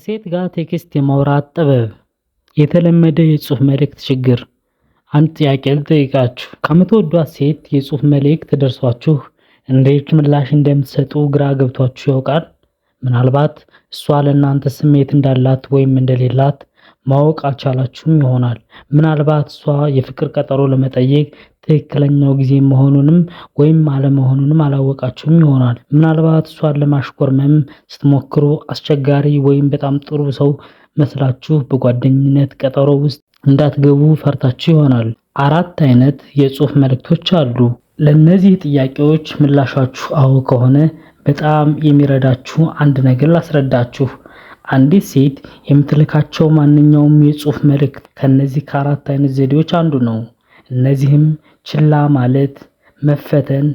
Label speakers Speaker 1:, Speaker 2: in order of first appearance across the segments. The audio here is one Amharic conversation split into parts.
Speaker 1: ከሴት ጋር text የማውራት ጥበብ። የተለመደ የጽሁፍ መልእክት ችግር። አንድ ጥያቄ ልጠይቃችሁ። ከምትወዷት ሴት የጽሁፍ መልእክት ደርሷችሁ እንዴት ምላሽ እንደምትሰጡ ግራ ገብቷችሁ ያውቃል? ምናልባት እሷ ለእናንተ ስሜት እንዳላት ወይም እንደሌላት ማወቅ አልቻላችሁም ይሆናል። ምናልባት እሷ የፍቅር ቀጠሮ ለመጠየቅ ትክክለኛው ጊዜ መሆኑንም ወይም አለመሆኑንም አላወቃችሁም ይሆናል። ምናልባት እሷን ለማሽኮርመም ስትሞክሩ አስቸጋሪ ወይም በጣም ጥሩ ሰው መስላችሁ በጓደኝነት ቀጠሮ ውስጥ እንዳትገቡ ፈርታችሁ ይሆናል። አራት አይነት የጽሁፍ መልእክቶች አሉ። ለእነዚህ ጥያቄዎች ምላሻችሁ አዎ ከሆነ በጣም የሚረዳችሁ አንድ ነገር ላስረዳችሁ። አንዲት ሴት የምትልካቸው ማንኛውም የጽሁፍ መልእክት ከነዚህ ከአራት አይነት ዘዴዎች አንዱ ነው። እነዚህም ችላ ማለት፣ መፈተን፣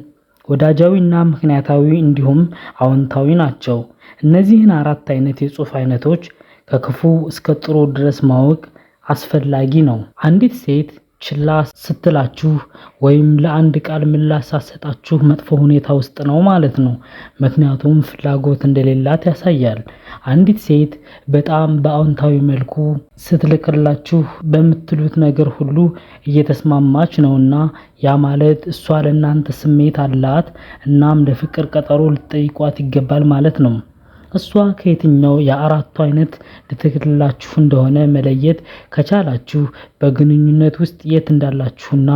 Speaker 1: ወዳጃዊና ምክንያታዊ እንዲሁም አዎንታዊ ናቸው። እነዚህን አራት አይነት የጽሁፍ አይነቶች ከክፉ እስከ ጥሩ ድረስ ማወቅ አስፈላጊ ነው። አንዲት ሴት ችላ ስትላችሁ ወይም ለአንድ ቃል ምላሽ ሳትሰጣችሁ መጥፎ ሁኔታ ውስጥ ነው ማለት ነው። ምክንያቱም ፍላጎት እንደሌላት ያሳያል። አንዲት ሴት በጣም በአዎንታዊ መልኩ ስትልክላችሁ በምትሉት ነገር ሁሉ እየተስማማች ነውና ያ ማለት እሷ ለእናንተ ስሜት አላት፣ እናም ለፍቅር ቀጠሮ ልትጠይቋት ይገባል ማለት ነው። እሷ ከየትኛው የአራቱ አይነት ልትልክላችሁ እንደሆነ መለየት ከቻላችሁ በግንኙነት ውስጥ የት እንዳላችሁና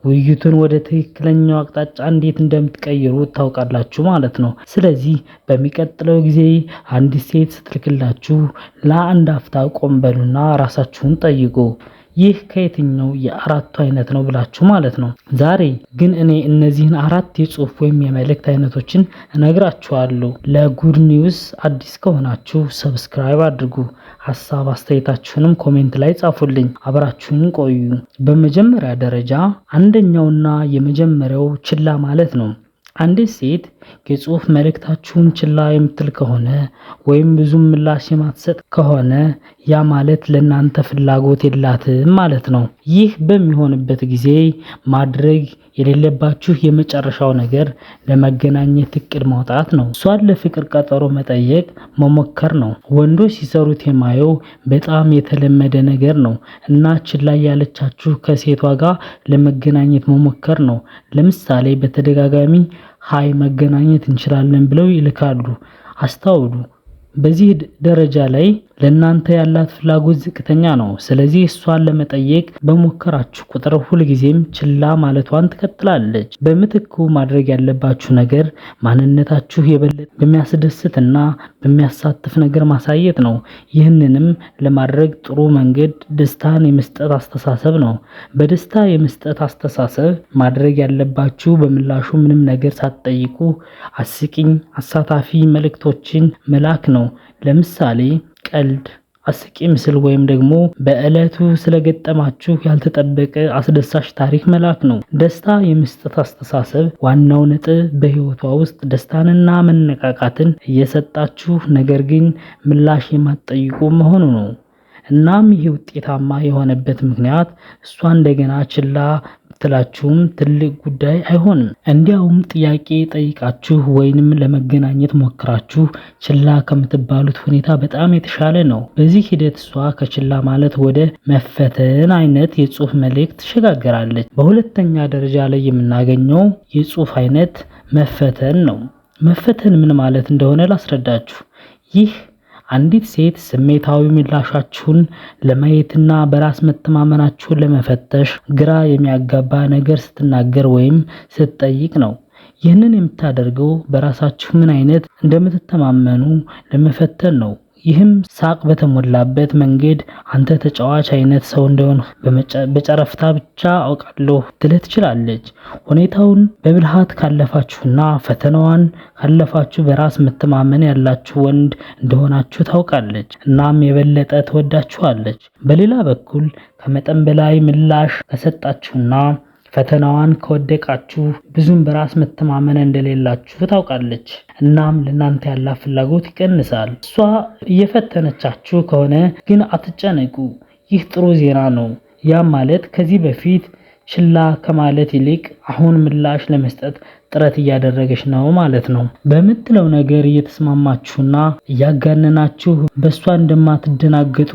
Speaker 1: ውይይቱን ወደ ትክክለኛው አቅጣጫ እንዴት እንደምትቀይሩ ታውቃላችሁ ማለት ነው። ስለዚህ በሚቀጥለው ጊዜ አንዲት ሴት ስትልክላችሁ ለአንድ አፍታ ቆም በሉና ራሳችሁን ጠይቁ። ይህ ከየትኛው የአራቱ አይነት ነው ብላችሁ ማለት ነው። ዛሬ ግን እኔ እነዚህን አራት የጽሁፍ ወይም የመልእክት አይነቶችን እነግራችኋለሁ። ለ Good News አዲስ ከሆናችሁ subscribe አድርጉ። ሀሳብ አስተያየታችሁንም comment ላይ ጻፉልኝ። አብራችሁን ቆዩ። በመጀመሪያ ደረጃ አንደኛውና የመጀመሪያው ችላ ማለት ነው። አንዲት ሴት የጽሁፍ መልእክታችሁን ችላ የምትል ከሆነ ወይም ብዙም ምላሽ የማትሰጥ ከሆነ ያ ማለት ለእናንተ ፍላጎት የላትም ማለት ነው። ይህ በሚሆንበት ጊዜ ማድረግ የሌለባችሁ የመጨረሻው ነገር ለመገናኘት እቅድ ማውጣት ነው። እሷን ለፍቅር ቀጠሮ መጠየቅ መሞከር ነው። ወንዶች ሲሰሩት የማየው በጣም የተለመደ ነገር ነው እና ችላ ያለቻችሁ ከሴቷ ጋር ለመገናኘት መሞከር ነው። ለምሳሌ በተደጋጋሚ "Hi፣ መገናኘት እንችላለን" ብለው ይልካሉ። አስተውሉ። በዚህ ደረጃ ላይ ለእናንተ ያላት ፍላጎት ዝቅተኛ ነው። ስለዚህ እሷን ለመጠየቅ በሞከራችሁ ቁጥር ሁልጊዜም ችላ ማለቷን ትቀጥላለች። በምትኩ ማድረግ ያለባችሁ ነገር ማንነታችሁ የበለጠ በሚያስደስትና በሚያሳትፍ ነገር ማሳየት ነው። ይህንንም ለማድረግ ጥሩ መንገድ ደስታን የመስጠት አስተሳሰብ ነው። በደስታ የመስጠት አስተሳሰብ ማድረግ ያለባችሁ በምላሹ ምንም ነገር ሳትጠይቁ አስቂኝ፣ አሳታፊ መልእክቶችን መላክ ነው። ለምሳሌ ቀልድ፣ አስቂኝ ምስል ወይም ደግሞ በዕለቱ ስለገጠማችሁ ያልተጠበቀ አስደሳች ታሪክ መላክ ነው። ደስታ የመስጠት አስተሳሰብ ዋናው ነጥብ በህይወቷ ውስጥ ደስታንና መነቃቃትን እየሰጣችሁ ነገር ግን ምላሽ የማትጠይቁ መሆኑ ነው። እናም ይህ ውጤታማ የሆነበት ምክንያት እሷ እንደገና ችላ ብትላችሁም ትልቅ ጉዳይ አይሆንም። እንዲያውም ጥያቄ ጠይቃችሁ ወይንም ለመገናኘት ሞክራችሁ ችላ ከምትባሉት ሁኔታ በጣም የተሻለ ነው። በዚህ ሂደት እሷ ከችላ ማለት ወደ መፈተን አይነት የጽሁፍ መልእክት ትሸጋገራለች። በሁለተኛ ደረጃ ላይ የምናገኘው የጽሁፍ አይነት መፈተን ነው። መፈተን ምን ማለት እንደሆነ ላስረዳችሁ። ይህ አንዲት ሴት ስሜታዊ ምላሻችሁን ለማየትና በራስ መተማመናችሁን ለመፈተሽ ግራ የሚያጋባ ነገር ስትናገር ወይም ስትጠይቅ ነው። ይህንን የምታደርገው በራሳችሁ ምን አይነት እንደምትተማመኑ ለመፈተን ነው። ይህም ሳቅ በተሞላበት መንገድ አንተ ተጫዋች አይነት ሰው እንደሆንህ በጨረፍታ ብቻ አውቃለሁ ትልህ ትችላለች። ሁኔታውን በብልሃት ካለፋችሁና ፈተናዋን ካለፋችሁ በራስ መተማመን ያላችሁ ወንድ እንደሆናችሁ ታውቃለች። እናም የበለጠ ትወዳችኋለች። በሌላ በኩል ከመጠን በላይ ምላሽ ከሰጣችሁና ፈተናዋን ከወደቃችሁ ብዙም በራስ መተማመን እንደሌላችሁ ታውቃለች። እናም ለእናንተ ያላት ፍላጎት ይቀንሳል። እሷ እየፈተነቻችሁ ከሆነ ግን አትጨነቁ። ይህ ጥሩ ዜና ነው። ያም ማለት ከዚህ በፊት ችላ ከማለት ይልቅ አሁን ምላሽ ለመስጠት ጥረት እያደረገች ነው ማለት ነው። በምትለው ነገር እየተስማማችሁና እያጋነናችሁ በእሷ እንደማትደናገጡ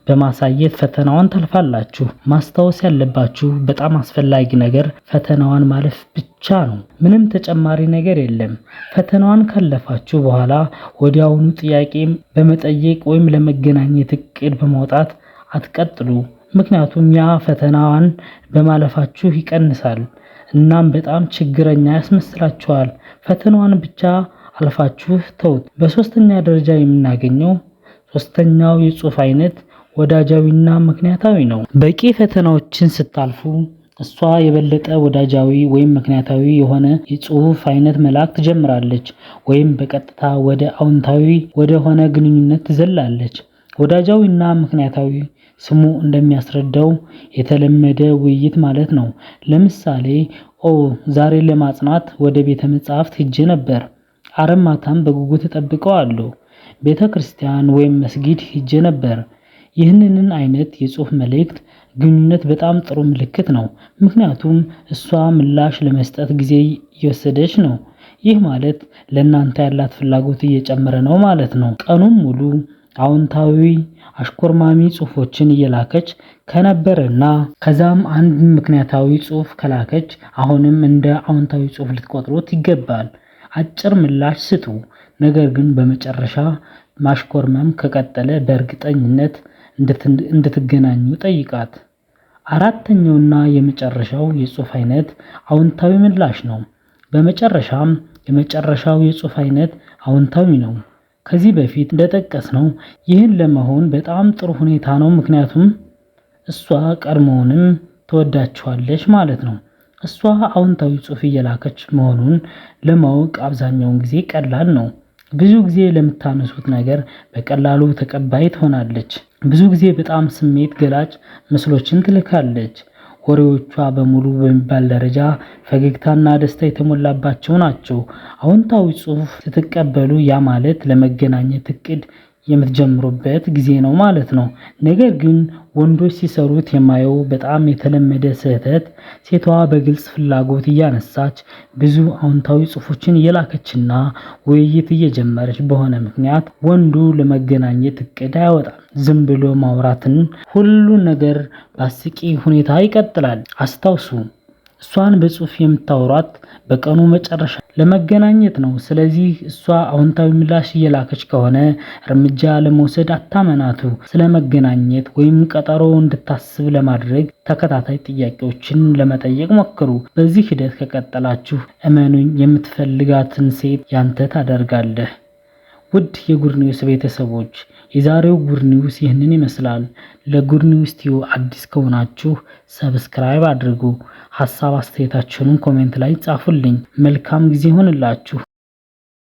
Speaker 1: በማሳየት ፈተናዋን ታልፋላችሁ። ማስታወስ ያለባችሁ በጣም አስፈላጊ ነገር ፈተናዋን ማለፍ ብቻ ነው። ምንም ተጨማሪ ነገር የለም። ፈተናዋን ካለፋችሁ በኋላ ወዲያውኑ ጥያቄ በመጠየቅ ወይም ለመገናኘት እቅድ በማውጣት አትቀጥሉ። ምክንያቱም ያ ፈተናዋን በማለፋችሁ ይቀንሳል፣ እናም በጣም ችግረኛ ያስመስላችኋል። ፈተናዋን ብቻ አልፋችሁ ተውት። በሶስተኛ ደረጃ የምናገኘው ሶስተኛው የጽሁፍ አይነት ወዳጃዊና ምክንያታዊ ነው። በቂ ፈተናዎችን ስታልፉ እሷ የበለጠ ወዳጃዊ ወይም ምክንያታዊ የሆነ የጽሁፍ አይነት መላክ ትጀምራለች፣ ወይም በቀጥታ ወደ አዎንታዊ ወደ ሆነ ግንኙነት ትዘላለች። ወዳጃዊና ምክንያታዊ ስሙ እንደሚያስረዳው የተለመደ ውይይት ማለት ነው። ለምሳሌ፣ "ኦ፣ ዛሬ ለማጥናት ወደ ቤተ መጻሕፍት ሄጄ ነበር። አርብ ማታም በጉጉት እጠብቀዋለሁ። ቤተ ክርስቲያን ወይም መስጊድ ሄጄ ነበር።" ይህንን አይነት የጽሁፍ መልእክት ግንኙነት በጣም ጥሩ ምልክት ነው። ምክንያቱም እሷ ምላሽ ለመስጠት ጊዜ እየወሰደች ነው። ይህ ማለት ለእናንተ ያላት ፍላጎት እየጨመረ ነው ማለት ነው። ቀኑን ሙሉ አዎንታዊ አሽኮርማሚ ጽሁፎችን እየላከች ከነበረና ከዛም አንድ ምክንያታዊ ጽሁፍ ከላከች አሁንም እንደ አዎንታዊ ጽሁፍ ልትቆጥሩት ይገባል። አጭር ምላሽ ስጡ። ነገር ግን በመጨረሻ ማሽኮርመም ከቀጠለ በእርግጠኝነት እንድትገናኙ ጠይቃት። አራተኛውና የመጨረሻው የጽሁፍ አይነት አዎንታዊ ምላሽ ነው። በመጨረሻም የመጨረሻው የጽሁፍ አይነት አዎንታዊ ነው። ከዚህ በፊት እንደጠቀስነው ይህን ለመሆን በጣም ጥሩ ሁኔታ ነው። ምክንያቱም እሷ ቀድሞውንም ትወዳችኋለች ማለት ነው። እሷ አዎንታዊ ጽሁፍ እየላከች መሆኑን ለማወቅ አብዛኛውን ጊዜ ቀላል ነው። ብዙ ጊዜ ለምታነሱት ነገር በቀላሉ ተቀባይ ትሆናለች። ብዙ ጊዜ በጣም ስሜት ገላጭ ምስሎችን ትልካለች። ወሬዎቿ በሙሉ በሚባል ደረጃ ፈገግታና ደስታ የተሞላባቸው ናቸው። አዎንታዊ ጽሁፍ ስትቀበሉ ያ ማለት ለመገናኘት እቅድ የምትጀምሩበት ጊዜ ነው ማለት ነው። ነገር ግን ወንዶች ሲሰሩት የማየው በጣም የተለመደ ስህተት ሴቷ በግልጽ ፍላጎት እያነሳች፣ ብዙ አዎንታዊ ጽሁፎችን እየላከችና ውይይት እየጀመረች በሆነ ምክንያት ወንዱ ለመገናኘት እቅድ አያወጣም። ዝም ብሎ ማውራትን ሁሉን ነገር በአስቂኝ ሁኔታ ይቀጥላል። አስታውሱ፣ እሷን በጽሁፍ የምታወሯት በቀኑ መጨረሻ ለመገናኘት ነው። ስለዚህ እሷ አዎንታዊ ምላሽ እየላከች ከሆነ እርምጃ ለመውሰድ አታመናቱ። ስለ መገናኘት ወይም ቀጠሮ እንድታስብ ለማድረግ ተከታታይ ጥያቄዎችን ለመጠየቅ ሞክሩ። በዚህ ሂደት ከቀጠላችሁ እመኑኝ የምትፈልጋትን ሴት ያንተ ታደርጋለህ። ውድ የ Good News ቤተሰቦች፣ የዛሬው Good News ይህንን ይመስላል። ለ Good News Tube አዲስ ከሆናችሁ subscribe አድርጉ። ሀሳብ አስተያየታችሁንም comment ላይ ጻፉልኝ። መልካም ጊዜ ይሆንላችሁ።